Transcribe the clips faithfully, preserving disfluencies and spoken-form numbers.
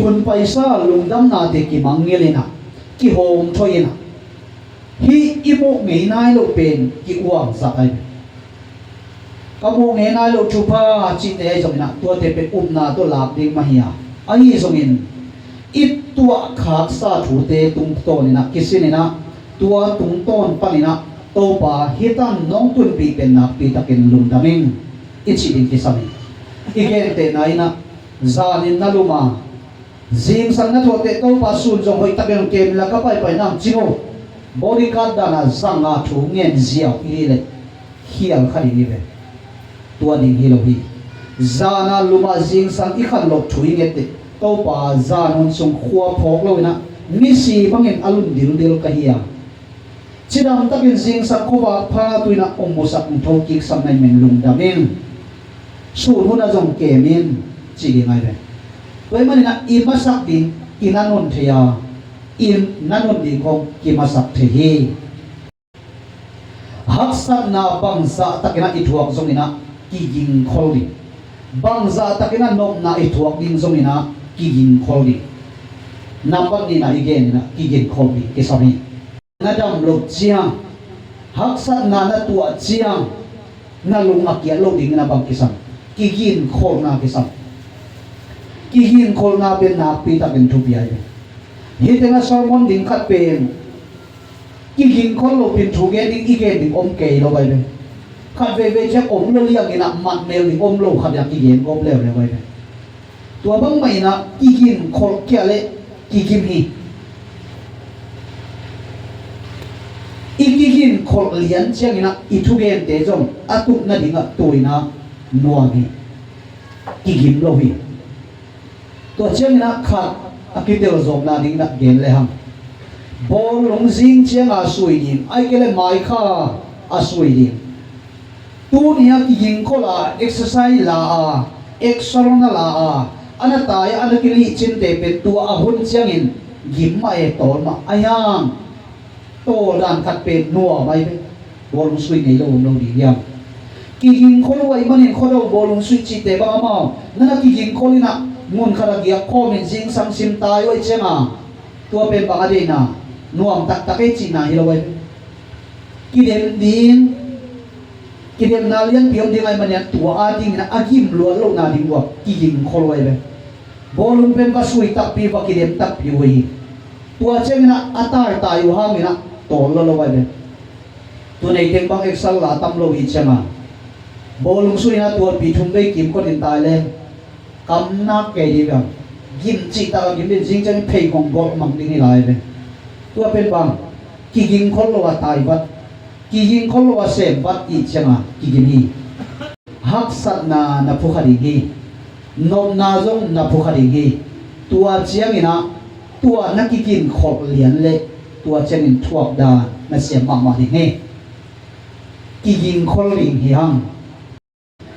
Hun paisa lungdamnate kimangngilh in ah, kihawmthawh in ah, hih i muh ngei nai loh pen ki-uangzak ahi. Ka muh ngei nai loh thupha cihte ahi zongin ah, tuate pen upna tawh lak ding mah hi a, ahi zongin i tuahkhaksa thute tungtawn in ah kisin in ah, tua tungtawn panin ah, Topa, hih tan nong tunpih pen nakpi takin lungdam ing, i cih ding kisam hi. I gentehna in ah, zanin na lum a, zingsang na thuak teh, Topa, sun zong hoih takin kem la, ka paipai nang, ci-in bodyguard dan a zang a thu ngen ziau i hih leh khial kha ding hi ve. Tua ding hi lo hi. Zan a lum a zingsang i khanlawh thu i nget teh, Topa, zan hun sung khua phawk lo in ah, misi bangin a lum dildil ka hi a, cidam takin zingsang khuavak pha tu in ah hong musak, hong thokik sak na hih manin lungdam ing. Sun hun ah zong kem in, ci ding ahi ve. Tua ahih manin ah i masak ding i na nun thei a, i na nun ding khawng kimasak thei hi. Haksatna bangzah takin ah i thuak zongin ah kigingkhol ding. Bangzah takin ah nopna i thuak ding zongin ah kigingkhol ding. Nambat nihna i gen in ah kigingkhol ding kisam hi. Na dam loh ciang, haksatna na tuah ciang, na lung a kiat loh dingin ah bang kisam? Kiginkholhna kisam. Kiginkholhna pen nakpi takin thupi ahi ve. Hih teng ah sermon ding khat pen kiginkhol loh pen thu gen ding, i gen ding om kei lo ahi ve. Khat veivei ciang om lo liang in ah, mat mel ding om lo khat in ah kigen gawp leuleu ahi ve. Tua bangmah in ah kiginkholh kei leh kigim hi. I kiginkholh lian ciangin ah i thugente zong a tup nading ah tu in ah nuam hi. Kigim lo hi. Tua ciangin ah khat a kitelzawkna dingin ah gen lehang, bawlung zing ciang a sui ding, ahih kei leh mai kha a sui ding. Tuni a kigingkhol a, exercise la a, exercise na la a, a na tai a, a na kilihcinte pen tua a hun ciangin gim mah e, tawl mah a hiang. Tawl dan khat pen nuam ahi ve. Bawlung sui ngei lo om lo ding hiam? Kigingkhol uh ahih manin Khuado bawlung sui cihte bang amau na na kigingkhol in ah, mun khat ah giak khawm in zingsang sim tai uh ahih ciang a, tua pen bang a deihna? Nuam taktak ei cihna hi lo ahi ve. Kidem ding, kidemna lianpi om ding ahih manin ah tua a dingin ah a gim luat lohna ding uh a kigingkhol uh ahi ve. Bawlung pen va sui takpi, va kidem takpi uh hi. Tua ciangin ah a taitai uh hangin ah tawl lo lo ahi ve. Tuni teng bang exercise la tam lo hi ciang a, bawlung sui in ah tualpi thum vei kimkot in tai leh kamnak kei ding a, gim cihtak a gim in zing ciangin phei khong golh mang ding hi lai ve. Tua pen bang? Kigingkhol lo a tai vat, kigingkhol lo a sem vat i hih ciang a kigim hi. Haksatna na phukha ding hi. Nopna zong na phukha ding hi. Tua ciangin ah tua na kiginkholh lian leh tua ciangin thuak dan na siam mahmah ding hi. Kiginkhol ding hi hang.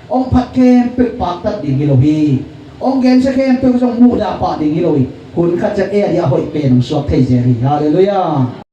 Hong phat khempeuh paktat ding hi lo hi. Hong gensia khempeuh zong muhdah pah ding hi lo hi. Hun khat ciang ei a dia hoih pen hong suak thei zel hi. Halleluiah.